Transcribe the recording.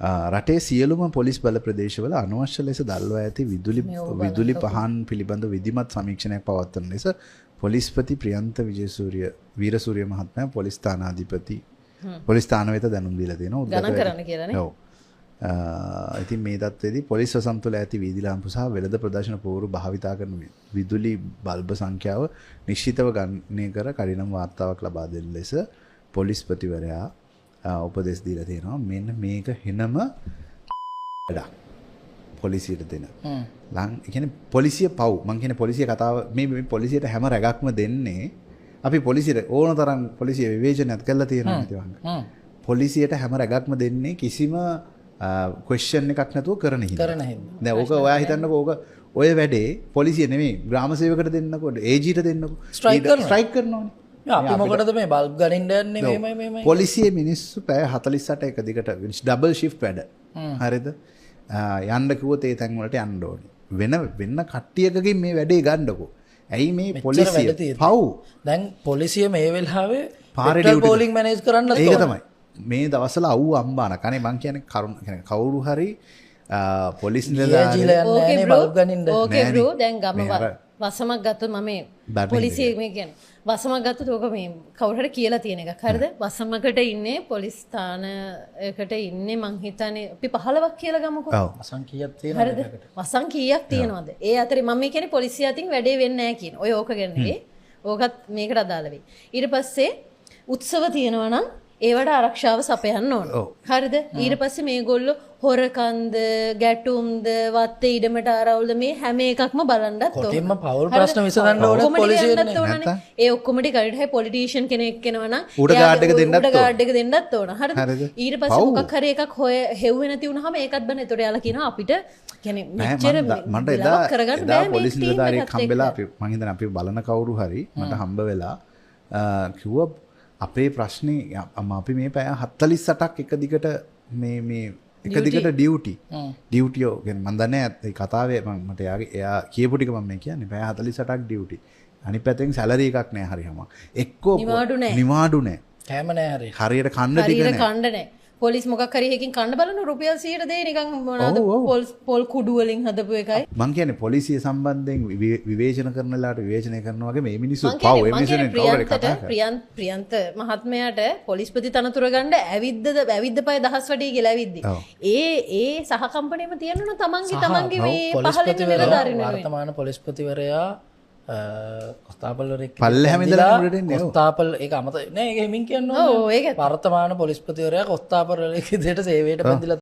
රටේ සියලුම පොලිස් බල ප්‍රදේශවල අනවශ්‍ය ලෙස දල්වා ඇති විදුලි පහන් පිළිබඳ විධිමත් සමීක්ෂණයක් පවත්වන ලෙස පොලිස්පති ප්‍රියන්ත විජේසූරිය වීරසූරිය මහත්මයා පොලිස් ස්ථානාධිපති පොලිස් ස්ථාන වෙත දැනුම් දීලා තියෙනවා. ගණන් කරන්න කියලා නේ. ඔව්. ඉතින් මේ තත්ත්වයේදී පොලිස් වසම් තුළ ඇති වීදි ලාම්පු සහ වෙළඳ ප්‍රදර්ශන පෝරු භාවිතා කරන විදුලි බල්බ සංඛ්‍යාව නිශ්චිතව ගණනය කර කඩිනම් වාර්තාවක් ලබා දෙන ලෙස පොලිස්පතිවරයා උපදෙස් දීලා තියෙනවා. මෙන්න මේක හෙනම වැඩක් පොලිසියට දෙන. ලං ඒ කියන්නේ පොලිසිය පව්. මං කියන්නේ පොලිසිය කතාව මේ පොලිසියට හැම රැගක්ම දෙන්නේ අපි පොලිසියට ඕන තරම් පොලිසිය විවේචනයක් කරලා තියෙනවා නේද වංග. පොලිසියට හැම රැගක්ම දෙන්නේ කිසිම ක්වෙස්චන් එකක් නැතුව කරන හින්දා. කරන හින්දා. දැන් ඕක ඔයා හිතන්නකෝ ඕක ඔය වැඩේ පොලිසිය නෙමෙයි ග්‍රාම සේවකට දෙන්නකෝ AG ට දෙන්නකෝ ස්ට්‍රයික් කරනවනේ. අපි මොකටද මේ බල්බ් ගනින්න යන්නේ මේමයි මේමයි. පොලිසියේ මිනිස්සු පැය 48 එක දිගට ඩබල් ෂිෆ්ට් වැඩ. හරිද? යන්න කිව්වොත් ඒ තැන් වලට යන්න ඕනේ. වෙන වෙන කට්ටියකකින් මේ වැඩේ ගන්නකෝ. ඇයි මේ පොලිසිය පව්. දැන් පොලිසිය මේ වෙලාවේ පාරේ ඩියුටි පෝලිං මැනේජ් කරන්නත් ඕනේ. ඒක තමයි. මේ දවස්වල අවු අම්බානක්. අනේ මං කියන්නේ කරුණ කියන්නේ කවුරු හරි පොලිස් නිලධාරියෙක් ඕකේ බල්බ් ගනින්න. ඕකේ බ්‍රෝ දැන් ගම වසමක් ගත්තොත් මම මේ පොලිසිය මේ කියන්නේ වසමක් ගත්තොත් ඕක මේ කවුරු හරි කියලා තියෙන එකක්. හරිද? වසමකට ඉන්නේ පොලිස් ස්ථානයකට ඉන්නේ මං හිතන්නේ අපි 15ක් කියලා ගමුකෝ. ඔව්. වසම් කීයක් තියෙනවද? හරිද? වසම් කීයක් තියෙනවද? ඒ අතරේ මම මේ කියන්නේ පොලිසිය අතින් වැඩේ වෙන්නේ නැහැ කියන. ඔය ඕක ගැන නෙවෙයි. ඕකත් මේකට අදාළ වෙයි. ඊට පස්සේ උත්සව තියෙනවා නම් ඒවට ආරක්ෂාව සපයන්න ඕන. හරිද? ඊට පස්සේ මේගොල්ලෝ හොරකන්ද, ගැටුම්ද, වත්තේ ඉඩමට ආරවුල්ද මේ හැම එකක්ම බලන්නත් ඕන. කොටින්ම පවුල් ප්‍රශ්න විසඳන්න ඕනේ පොලිසියෙන්. ඒ ඔක්කොම ටික හරියට හැයි පොලිටිෂියන් කෙනෙක් එනවා නම් උඩ ගාඩ් එක දෙන්නත් ඕන. උඩ ගාඩ් එක දෙන්නත් ඕන. හරිද? ඊට පස්සේ මොකක් හරි එකක් හොය හෙව්වේ නැති වුණාම ඒකත් බලන්න. ඒතකොට යාලා කියනවා අපිට කියන්නේ මෙච්චර මට එදා පොලිස් නිලධාරියෙක් හම්බෙලා අපි මං හිතන්නේ අපි බලන කවුරු හරි මට හම්බ වෙලා කිව්වා අපේ ප්‍රශ්නේ අපි මේ පැය 48ක් එක දිගට මේ එක දිගට ඩියුටි ඩියුටියෝ කියන්නේ මං දන්නේ නැහැ ඒ කතාවේ මං මට එයාගේ එයා කියපු ටික මම මේ කියන්නේ පැය 48ක් ඩියුටි අනිත් පැත්තෙන් සැලරි එකක් නෑ හරියම එක්කෝ නිවාඩු නෑ කෑම නෑ හරියට කන්න ටික නෑ හරියට කන්න නෑ පොලිස් මොකක් හරි එකකින් කන්න බලන රුපියල් 100ට දෙයි නිකන් මොනවාද පොල් කුඩු වලින් හදපු එකයි. මං කියන්නේ පොලිසිය සම්බන්ධයෙන් විවේචන කරන වෙලාවට විවේචනය කරනවා වගේ මේ මිනිස්සු පව් ඒ මිනිස්සුනේ කවුරු හරි කතා කරා. ප්‍රියන්ත මහත්මයාට පොලිස්පති තනතුර ගන්න ඇවිද්ද පය දහස් වටේ කියලා ඇවිද්දි. ඒ ඒ සහකම්පණයම තියෙනවා තමන්ගේ මේ පහළින් නිලධාරීන් වෙනුවෙන්. වර්තමාන පොලිස්පතිවරයා කොස්තාපල්වරයෙක් පල්ලෙහාම ඉඳලා උඩට එන්නේ. කොස්තාපල් ඒක අමතක නෑ ඒක හිමින් කියන්න ඕනේ. ඔව් ඒක වර්තමාන පොලිස්පතිවරයා කොස්තාපල්වරයෙක් විදිහට සේවයට බැඳිලා